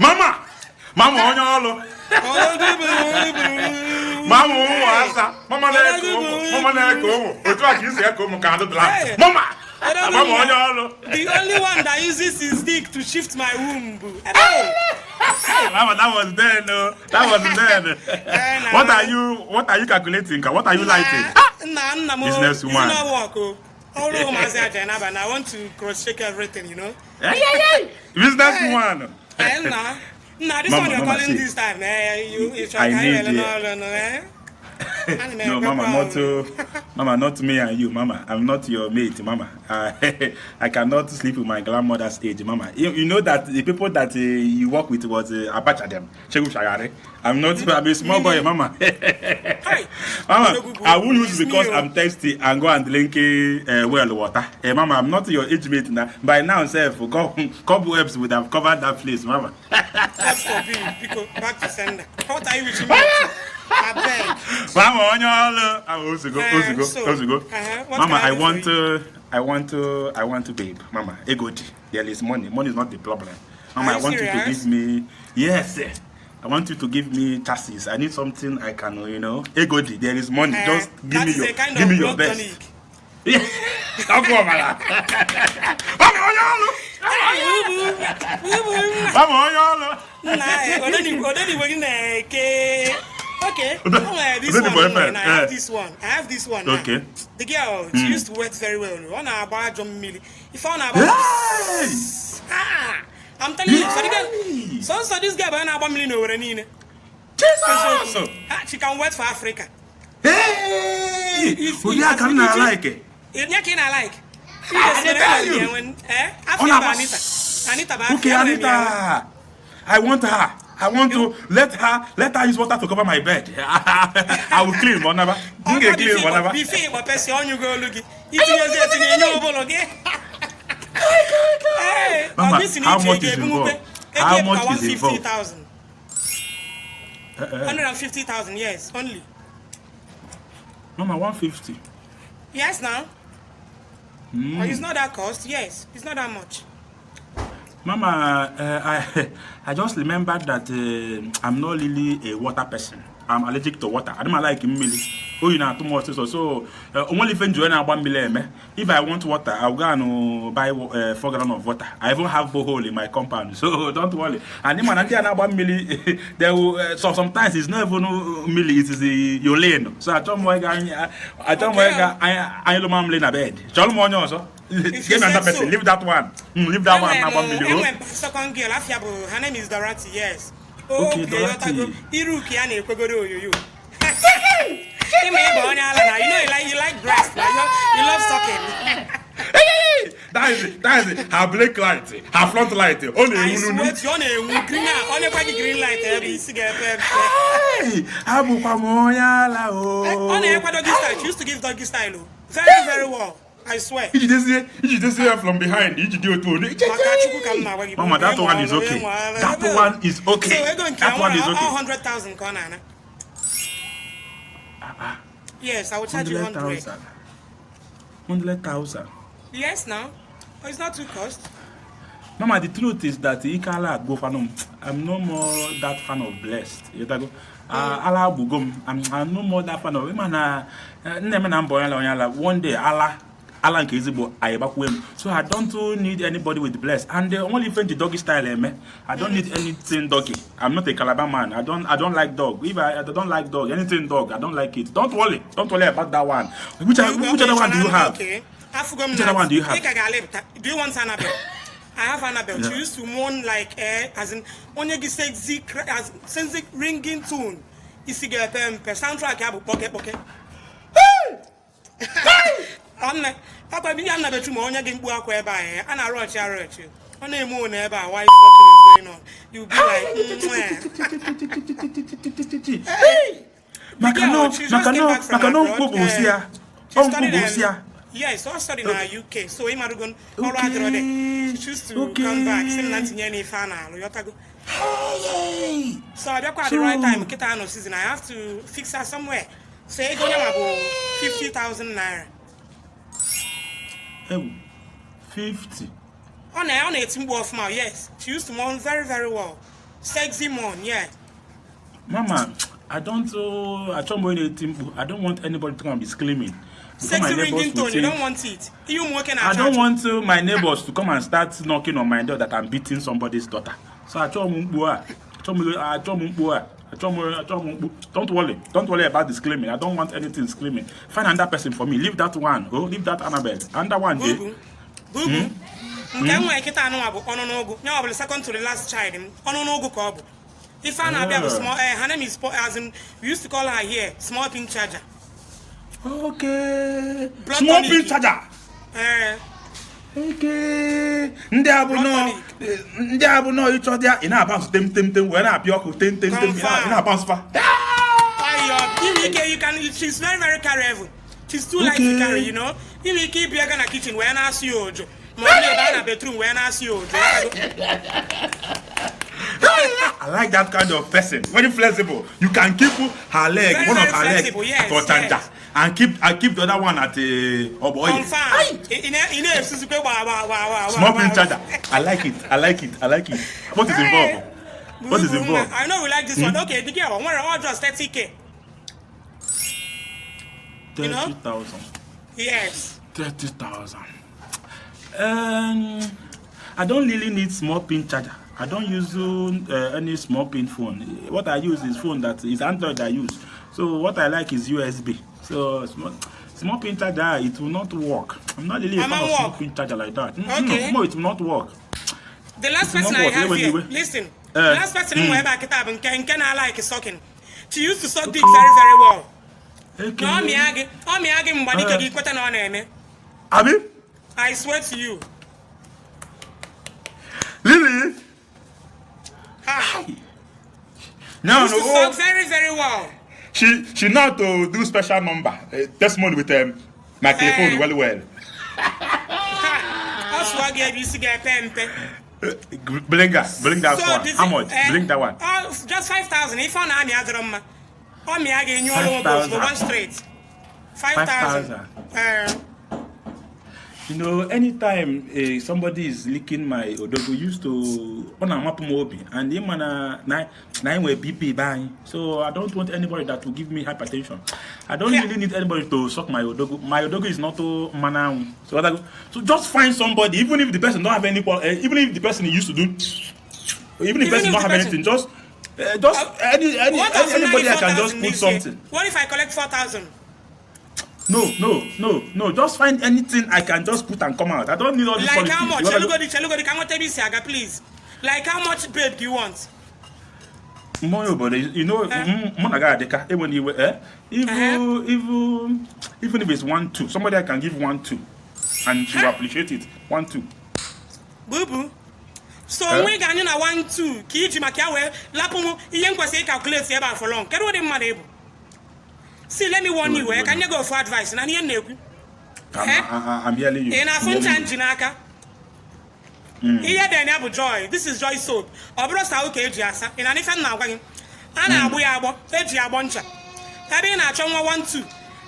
Mama onye ọlụ. Mama ụmụasa. Mama na-eke ụmụ. Otu a ka isi eke ụmụ ka adụdụla. Mama onye ọlụ. The only one that uses his dick to shift my womb. Mama, that was then. That was then. What are you calculating? What are you lighting? Business woman. I want to cross-check everything, you know. Business woman. This one you're calling this time. No, Mama, not me and you, Mama. I'm not your mate, Mama. I cannot sleep with my grandmother's age, Mama. You know that the people that you work with was Abacha them. I'm a small boy, Mama. Mama, I will use because I'm thirsty and go and drink well water. Mama, I'm not your age mate now. By now, cobwebs would have covered that place, Mama. That's for me. Back to sender. What are you reaching me? I beg. Mama, Mama, I want to babe. Mama, egoti. There is money. Money is not the problem. Mama, I want you to give me. Yes, I want you to give me chassis. I need something I can, egoti. There is money. Just give me your best. Yeah. Mama, okay. I have this one. Okay. The girl, she used to work very well. On our bar, John Millie. If on our I'm telling you, so this girl, I want million over an she can work for Africa. Hey! Who can I like it? Can I like? Anita. Okay, Anita. I want her. I want to let her use water to cover my bed. I will clean whenever. Mama, how much is involved? How much is involved? 150,000, yes, only. Mama, 150. Yes, now. Oh, it's not that cost. Yes, it's not that much. Mama, I just remembered that I'm not really a water person. I'm allergic to water. I don't like milk. Oh, you know, too much. So only if if I want water, I'll go and buy 4 gallons of water. I even have borehole in my compound, so don't worry. And then I there will sometimes it's not even milk, it is your lane. So I don't worry. I don't worry. I don't lay in bed. Leave that one. Leave that one. Second girl, her name is Dorothy. Yes. Okay, Dorothy. You like breast. You love sucking. That is it. Her brake light, her front light. Only I swear to only green light. She used to give doggy style. Very, very well. I swear. You just say from behind. Mama, that one is okay. That one is okay. So we're going to that one is okay. 100,000 Konana. Yes, I will charge you 100,000. 100,000. Yes, now. Oh, it's not too cost. Mama, the truth is that I'm no more that fan of blessed. I'm no more that fan of one day Allah and Kizibo, so I don't need anybody with bless. And the only thing the doggy style, I don't need anything doggy. I'm not a Calabar man. I don't like dog. If I don't like dog, anything dog, I don't like it. Don't worry about that one. Which other one do you have? Okay. Which other one do you have? Do you want Annabelle? I have Annabelle. Yeah. She used to moan like as in onye sexy ringing tune. Isi get soundtrack ya pocket. Papa, be another two more. Onye gimbu akwa eba eh. Ana rush. Only moon eba. Why fucking is going on? You be like, hey. Yes, I studied in the UK. So he might go all right. She used to come back. So I don't quite the right time. Kita season. I have to fix her somewhere. So I go about 50,000 naira. 50. On a team of my yes. She used to mourn very, very well. Sexy mon, yeah. Mama, I don't want anybody to come and be screaming. Sexy ringing tone, you don't want it. You working at I don't want my neighbors to come and start knocking on my door that I'm beating somebody's daughter. So don't worry about the screaming. I don't want anything screaming. Find another person for me. Leave that one. Oh, leave that Annabelle. Another one, Jay. Boo. Second to the last child. If Annabelle was small, her name is as in we used to call her here small pin charger. Okay. Small pin charger. Okay. Ndị abụ no each other in a bounce tem when I pure tem in a bounce fa. You can she's very very carryable. She's too light to carry, you know. You will keep your gonna kitchen when I see you. Bedroom when I see you. I like that kind of person. Very flexible. You can keep her leg, very, one of her legs for charger. And keep the other one at oh boy. Small pin charger. I like it. What is involved? What is involved? I know we like this one. Okay, the girl, we're all just 30K. 30,000. Yes. 30,000. I don't really need small pin charger. I don't use any small pin phone. What I use is phone that is Android I use. So what I like is USB. So small pin charger, it will not work. I'm not really a fan of small pin charger like that. Okay. No, it will not work. The last person I have here, listen. The last person who ever kitab and can I like sucking. She used to suck dick very, very well. Okay. No, me agin mbadi kweta na na-eme. Abi? I swear to you. Really? No, suck very, very well. She know how to do special number. Testimony with my telephone well. That's why I gave you to get pen. Bring that one. How much? Bring that one. Just 5,000. If I'm not the room, me again, you all go one straight. 5,000. You know, anytime somebody is licking my odogo, used to on a map mobi, and him nine way BP bang. So I don't want anybody that will give me hypertension. I don't really need anybody to suck my odogo. My odogo is not to mana. So just find somebody, even if the person don't have any, even if the person used to do, even if the person don't have anything, just anybody I can just put something. What if I collect 4,000? No. Just find anything I can just put and come out. I don't need all this like politics. How much? Please. Like how much, babe, do you want? More, but you know, even if it's 1-2, somebody I can give 1-2, and she will appreciate it. 1-2. Boo boo. So we can you 1-2. Kiji makiawe lapumu iyen kwese calculate here for long. Can what money? See, let me warn you. Can you go for advice? I'm hearing you. In a phone jinaka. Here then Abu Joy. This is Joy soap. Obro sa okay jiasa. In an ifan now going. Ana abu yabo. Eji aboncha. Tabi na chonwa 1-2.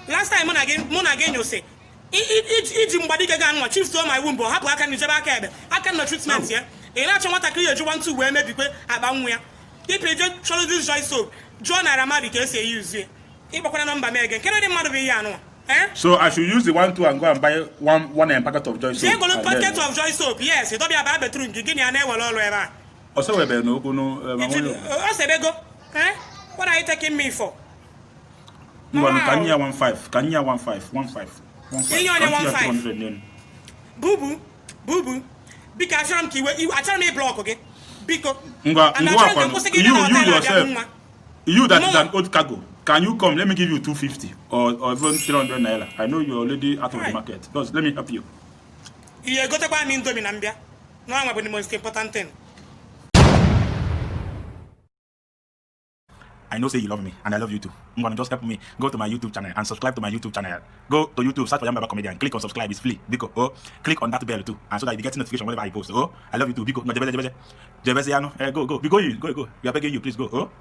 Last time mon again you say. Iji mbadi gaga nwa chief to my womb. Hapu aka ni jeba aka ebe. Aka no treatment here. In a chonwa takli eju 1-2 we maybe kwe abanwu ya. People just show this Joy soap. John Aramadi can say use it. So I should use the 1-2 and go and buy one packet of Joy soap. Packet of Joy soap, yes. It don't be about the truth. Give me an hour all over. Also, we no. What are you taking me for? Can you 1-5? Can you 1-5? 1-5. Boo boo. Because I'm kiwi. I tell me block, okay? Because you yourself. You that is an old cargo. Can you come? Let me give you 250 or even 300 naira. I know you're already out of the market. Just let me help you. You go to buy me in Nambia. No, I'm the most important thing. I know say you love me and I love you too. I'm gonna just help me. Go to my YouTube channel and subscribe to my YouTube channel. Go to YouTube, search for Yamba Comedian. Click on subscribe, it's free. Because click on that bell too. And so that you get notification whenever I post. I love you too. Because go. You are begging you, please go.